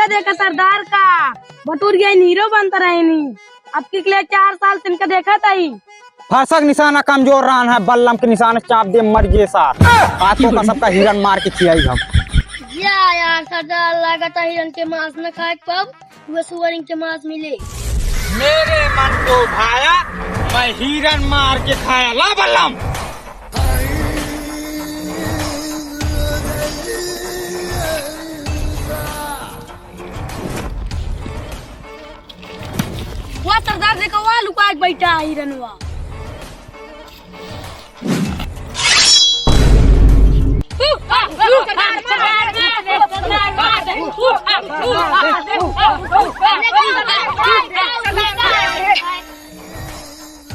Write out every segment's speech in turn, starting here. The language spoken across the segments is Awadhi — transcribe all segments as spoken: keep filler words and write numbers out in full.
देखा सरदार का बटुर गया हीरो बनत रहे नी। अब की के लिए चार साल से इनका देखत ही। फरसा क निशाना कमजोर रहन है, बल्लम के निशाना चाप दे मर गए सार। आज तो का सबका हिरन मार के खियाई हम। या यार सरदार, लागत है हिरन के मांस न खाए के पाब, वह सुअर इनके मांस मिले। मेरे मन को भाया, मैं हिरन मार के खाया। ला बल्लम। वाह सरदार, देखो वाह लुका के बैठा है हिरनवा।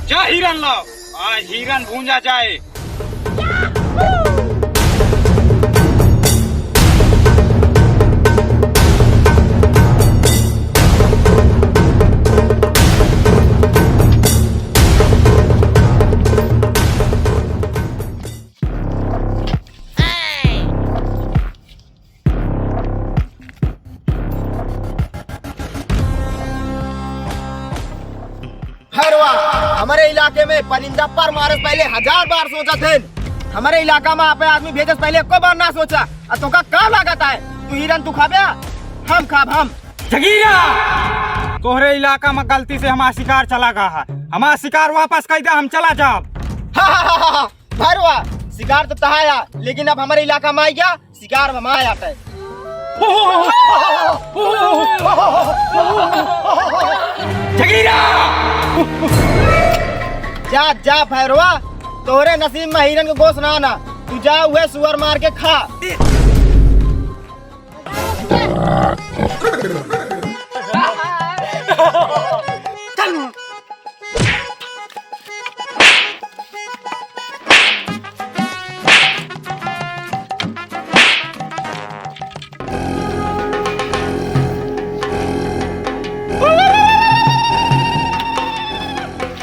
जा हिरन लाओ, आज हिरन भूंजा जाए। भैरवा, हमरे इलाके में परिंदा पर मारे से पहले हजार बार सोचत हैं। हमरे इलाका में आपे आदमी भेजे से पहले एको बार ना सोचा। आ तोका का लागत है, तू हिरन तू खाबे, हम खाब हम। जगीरा, तोहरे इलाका में गलती से हमार शिकार चला गया है, हमार शिकार वापस कर दे, हम चला जाब। भैरवा, शिकार तो तहार है, लेकिन अब हमरे इलाका में आई गया, शिकार हमार आटे। जगीरा! जा, जा भैरवा, तोहरे नसीब में हिरन के गोस ना ना, तू जा उहे सुअर मार के खा।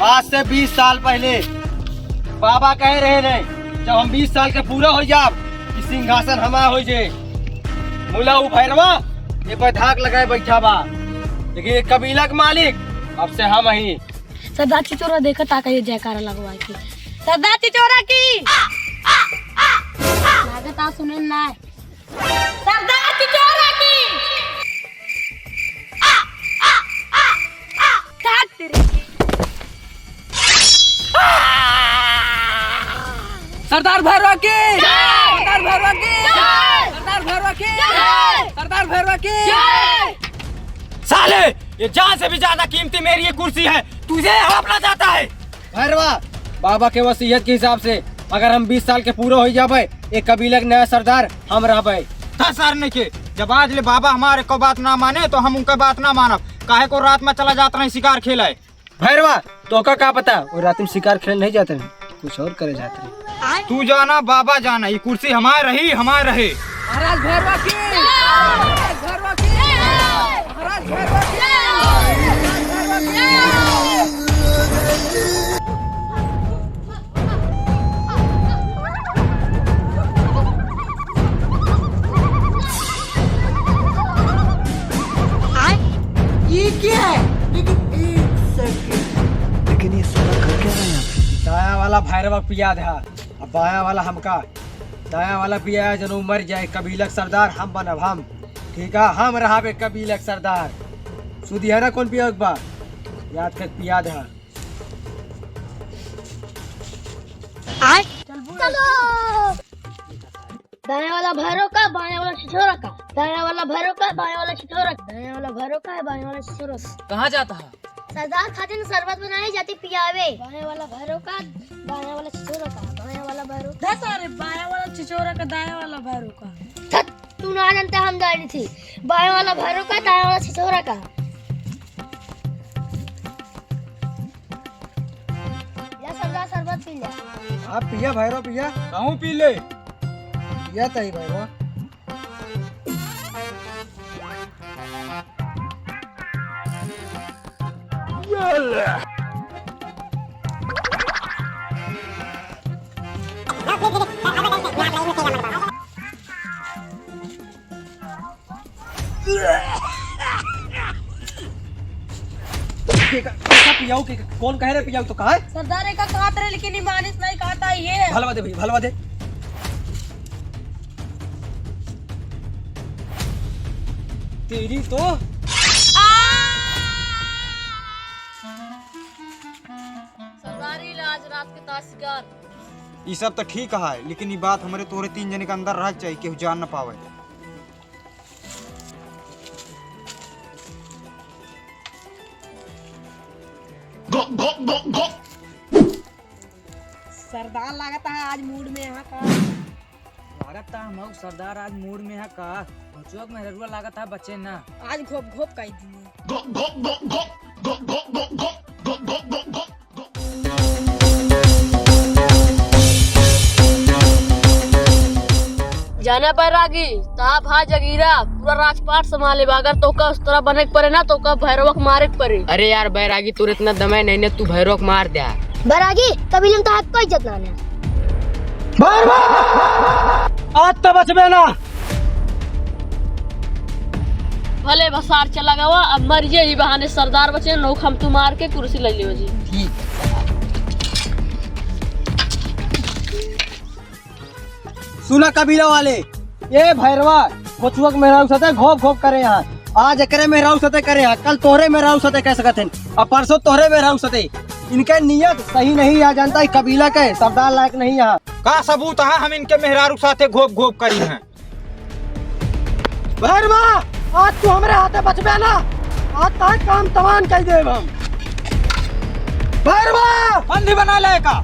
आज से बीस साल पहले बाबा कहे रहे रहे, जब हम बीस साल के पूरा हो जाब, कि सिंहासन हमार हो जे। मुला उ भैरवा, ये कोई धाक लगाए बैठा बा, लेकिन ये कबीला के मालिक अब से हम ही। सरदार चिचोरा देखा ता कहिए जयकारा लगवाए के। सरदार चिचोरा की। लागत आ सुने ना। सरदार चिचोरा की। काट तेरे। सरदार भैरवा की। जय। सरदार भैरवा की। जय। सरदार भैरवा की। जय। सरदार भैरवा की। जय। साले, ये जान से भी ज्यादा कीमती मेरी ये कुर्सी है, तुझे हड़पना चाहता है। भैरवा, बाबा के वसीयत के हिसाब से अगर हम बीस साल के पूरा हो जाबे, एक कबीला के नया सरदार हम रहबे। था सर नहीं के, जब आज ले बाबा हमारे को बात ना माने तो हम उनका बात ना मानब। काहे को रात में चला जात रहे शिकार खेले। भैरवा, तोका का पता, वो रात में शिकार खेले नहीं जाते रहे, कुछ और करे जाते रहे। तू जाना, बाबा जाना, ये कुर्सी हमार रही, हमार रहे। महाराज भैरवा की! महाराज भैरवा की! महाराज भैरवा की! महाराज भैरवा की! ये क्या है? लेकिन एक सेकंड, लेकिन ये साला कर क्या रहा है यहाँ पे? दाया वाला भैरवा पिया धा, अब बाया वाला हमका। दाया वाला पिया है, जनो मर जाए, कबीलक सरदार हम बनब हम। ठीक है, हम रहबे कबीलक सरदार। सुधियारा कौन पिया बा? याद कर पिया धा। चलो। दाया वाला भैरव का, बाया वाला छिछोरा का। दाया वाला भैरव का, बाया वाला छिछोरा का। दाया वाला भैरव का, बाया वाला छिछोरा का। कहाँ जाता है? सरदार खातिर शरबत बनाई जाती पियावे। बाया वाला भैरव का, दाया वाला छिछोरा का। बाया वाला भैरव। दस अरे बाया वाला छिछोरा का, दाया वाला भैरव का। थत, तू ना जानता, हम जानी थी। बाया वाला भैरव का, दाया वाला छिछोरा का। या सरदार शरबत पी ले। आप पिया भैरव पिया। कहूँ पी ले। पिया तई भैरव। के का, के का पियाऊ, के का, कौन कहे रहे पियाऊ तो कहा है? सरदार, एका कहत रहे, लेकिन ई मानिस नहीं कहता, ये है। भलवा दे भैया, भलवा दे। तेरी तो। सरदार, ई ला आज रात के ताश शिकार। ई सब तो ठीक है, लेकिन ई बात हमरे तोरे तीन जने के अंदर रह के चाहिए, केहू जान न पावे। सरदार लागत है आज मूड में यहाँ का। लागत है हम सरदार आज मूड में है का। भचुआ के मेहरुआ लागत है बचे ना। आज घोप घोप कई दिए। जाना बैरागी, ता भाई जगीरा पूरा राजपाट संभाले बा। अगर तोका उस तरह बने के परे ना, तोका भैरवा के मारे के परे। अरे यार बैरागी, तोर इतना दमय नहीं ने, तू भैरवा के मार द्या। बैरागी, कबीला में तो हक कोई इज्जत ना है। भैरवा, आज तो बचबे ना। भले भसार चला गवा, अब मर जे, ई बहाने सरदार बचे, नोख हम तू मार के कुर्सी ले लियो जी। ठीक। सुना कबीला वाले, ये भैरवा भचुआ के मेहरारू साथे घोप घोप करे हैं। आज एकरे मेहरारू साथे करे हैं, कल तोहरे मेहरारू साथे कह सकत हैं, और परसों तोहरे मेहरारू साथे। इनके नियत सही नहीं है, जानता है कबीला के सरदार लायक नहीं है। का सबूत है हम इनके मेहरारू साथे घोप घोप करी हैं? भैरवा, आज तू हमरे हाथे बचबे ना, आज तार काम तमाम कर देब हम। भैरवा, बंदी बना ले का।